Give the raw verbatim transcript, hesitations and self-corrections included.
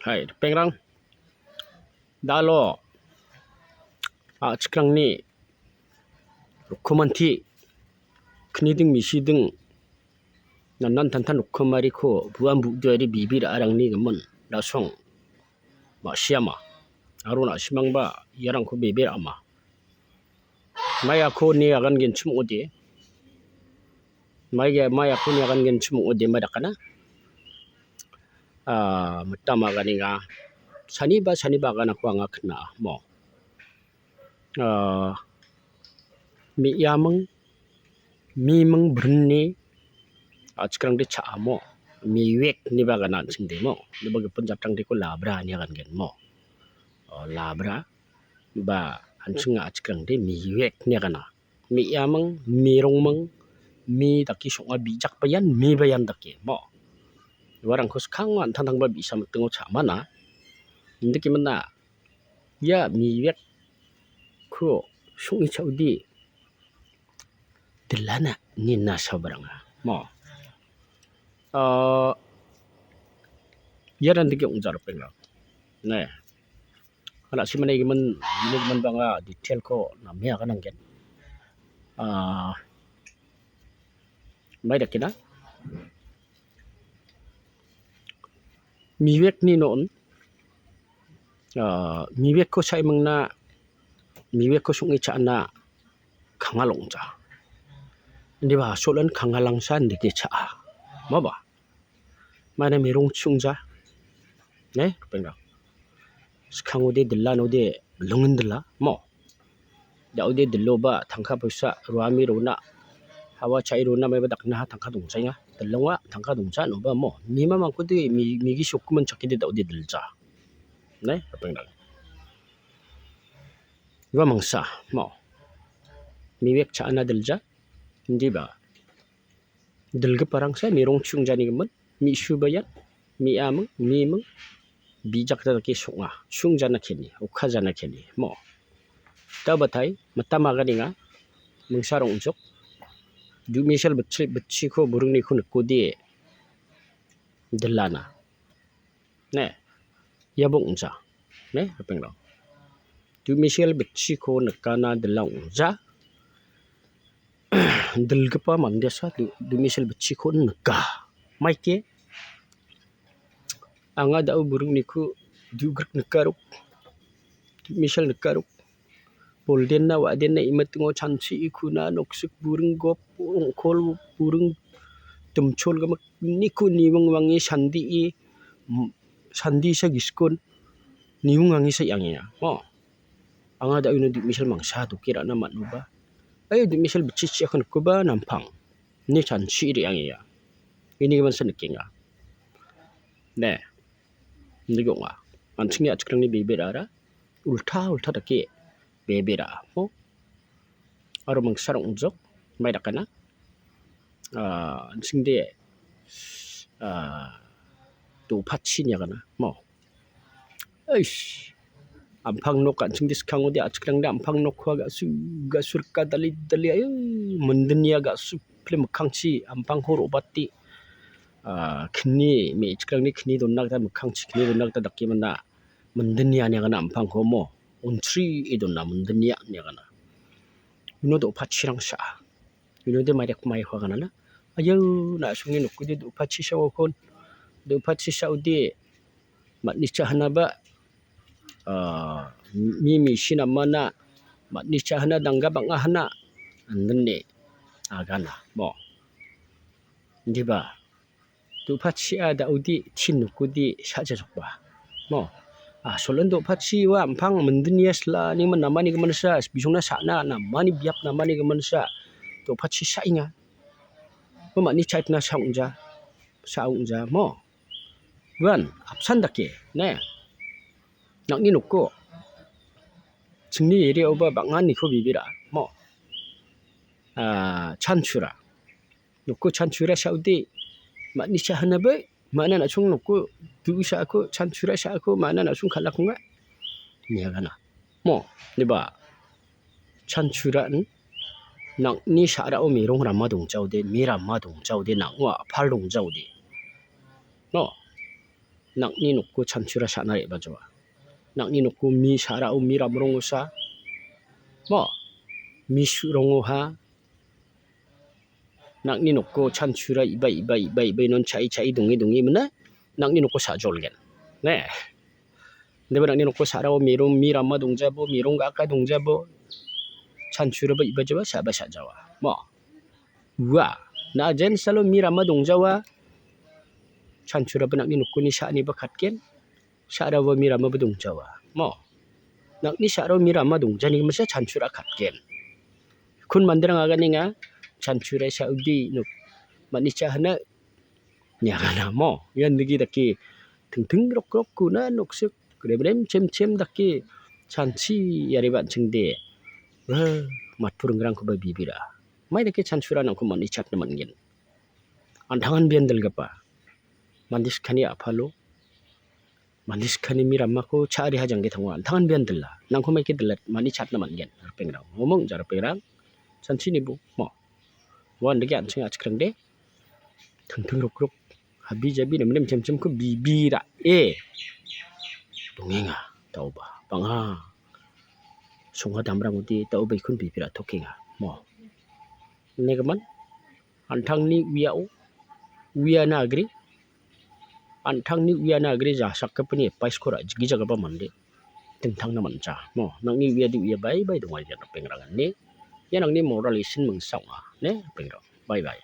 Hai, ripengrang. Dalo a·chikrangni rokkomanti kniding misiding nanan tantan rokkomariko buan bu·diari bibir a·rangni gimin rasong ma·siama aro na·simangba iarangko bebe ra·ama. Mai ako ni agangenchim ong·ode. Mai ge-, mai ako ni agangenchim ong·ode, mai dakana. Ah, mitam aganenga. Saniba, saniba aganako anga kna·a, mo. Ah, me·aming, miming brinni a·chikrangde cha·amo. Miwek niba agana an·chingde mo. Niba gipin jatrangdeko labra ni agangen mo. Oh, labra. Ba an·ching a·chikrangde miwek niagana. Me·aming, mirongming, mi dake song·a, bijakba ian, miba ian dake, mo. Uarangko skang an·tangtangba bi·sa mitingo cha·mana. Indike mina. Ia miwekko song·e cha·ode dilana nina sabaranga, mo. Ah, iarandike ong·jaropenga. Ne. Hala simana igimin, igimin banga detail-ko name agananggen. Ah, mai dakena. Miwekni non, ah, miwekko saimingna, miwekko song·e cha·na kangal ong·ja. Indiba asolan kangalangsa indike cha·a. Maba? Mana mirongchi ong·ja. Ne, ripengrang. Skangode dila node bilongen dila, mo. Da·ode diloba tangka poisa ruami rona, hawa cha·e rona maiba daknaha tangka dongjaenga. Dilonga tangka dongja inoba mo. Mimamangkode mi-, migi sokkuman chakede da·ode dilja. Ne, ripengrang. Ua mangsa, mo. Miwek cha·ana dilja. Indiba. Dilgiparangsa mirongchi ong·janigimin, mi·suba ian, me·aming, miming, bijakda dake song·a, song·jana keni, okajana keni, mo. Dabatai, mitam aganenga, mingsa rong·jok, du·misel bitchi-, bitchiko buringniko nikode dilana. Ne, ia bo ong·ja. Ne, ripengrang. Du·misel bitchiko nikana dila ong·ja. Dilgipa mandesa du-, du·misel bitchiko nika. Maike, anga da·o buringniko du·grik nikarok, du·misel nikarok. Boldenna wa·denna imatingo chanchi ikuna noksik buring gop ong·kol buring dimchol gimik niko niwing wangi sandie, mm, sandisa giskon niwing wangisa iangenga. Mo, anga da·o ino du·misel mangsa doke ra·na man·oba. Ai, du·misel bitchichiako nikoba nampang. Ni chanchi re·angenga. Ini gimin sa nikenga. Ne. Indake ong·a. An·chingni a·chikrangni bebe ra·ara ulta, ulta dake bebe ra·a. Mo? Aro mingsa rong·jok, mai dakana. Ah, an·chingde, ah, do·pachi niagana. Mo? Eish. Ampang nok an·chingde skangode a·chikrangde ampang nokkoa ga·su, ga·su rika dali, dali, ayo, mindinia ga·su pile mikkangchi ampangko ro·bate, ah, kni, me·chikrangni kni donna gita, mikkangchi kni donna gita dake mana. Mindinia niagana ampangko mo. Ontri e donna mindinia niagana. Uno do·pachirang sa·a. Unode mairek maiko aganana. Ayo, na·songni nokode do·pachi sa·okon. Do·pachi sa·ode matnicha hanaba, ah, mi, mi si namana, matnicha hana dangga bang·a hana. Andine agana. Mo. Indiba. Do·pachia da·ode tin nokode sa·jajokba. Mo. Ah, solen do·pachi ua ampang mindinia sila ningma namani giminsa bisongna sa·na namani biap namani giminsa do·pachi sa·enga. Mo matnicha itna sa ong·ja. Sa ong·ja mo. Uan apsan dake ne. Nang·ni noko. Chingni area-oba bang·aniko bibira mo. Ah, chanchura. Noko chanchura sa·ode, matnicha hanaba, ma·na na·song noko du·o sa·ako, chanchura sa·ako, ma·na na·song kal·akonga. Niagana. Mo, diba? Chanchura, hmm? Nang·ni sa·rao mirong rama dongjaode, mi rama dongjaode, nang·o a·pal dongjaode. No. nang·ni nokko chanchura sa·na re·bajawa. Nang·ni nokko mi sa·rao mi ramrongosa. Mo, mi su·rongoha. Nang·ni nokko chanchura iba, iba, iba, iba inon cha·i, cha·i donge, donge mina. Nang·ni nokko sa·jolgen. Ne. Indiba nang·ni nokko sa·rao mirum, mi rama dongjabo, mirong ga·aka dongjabo. Chanchuraba iba jawa, sa·ba sa·jawa. Mo. Ua. Na jen salo mi rama dongjawa. Chanchuraba nang·ni nokkoni sa·aniba katgen. Sa·raba mi ramaba dongjawa. Mo. Nang·ni sa·rao mi rama dongjani masa chanchura katgen. Kun manderang aganenga chanchura sa·udi nok. Manicha hana. Niagana mo. Ian nigi dake tingting rok rok kuna noksik remrem chem chem dake chanchi iariba an·chingde. Wah, matpur ringrangkoba bibira. Mai dake chanchura nangko manichatna man·gen. An·tangan bian dilgipa. Mande skani a·palo. Mande skani mi ramako cha·ari hajangge tango. An·tangan bian dila. Nangko maike dila. Manichatna man·gen. Ripengrang. Momong ja ripengrang. Chanchini bo. Mo. Wan dake an·ching a·chikrangde. Tingting rok rok. Habi jabi nemnem chemchemko bibi ra·e dongenga. Taoba. Bang·a. Songa damrang ode taoba ikon bibi ra·tokenga. Mo. Negimin. An·tangni uiao. Uiana agre. An·tangni uiana agre jasakgipini advice-ko ra·jigijagaba mande. Dingtangna man·ja. Mo. Nang·ni uiade uia bai bai donga ia ripengrang ine. Ia nang·ni moral lesson mingsa ong·a. Ne? Ripengrang. Bai bai.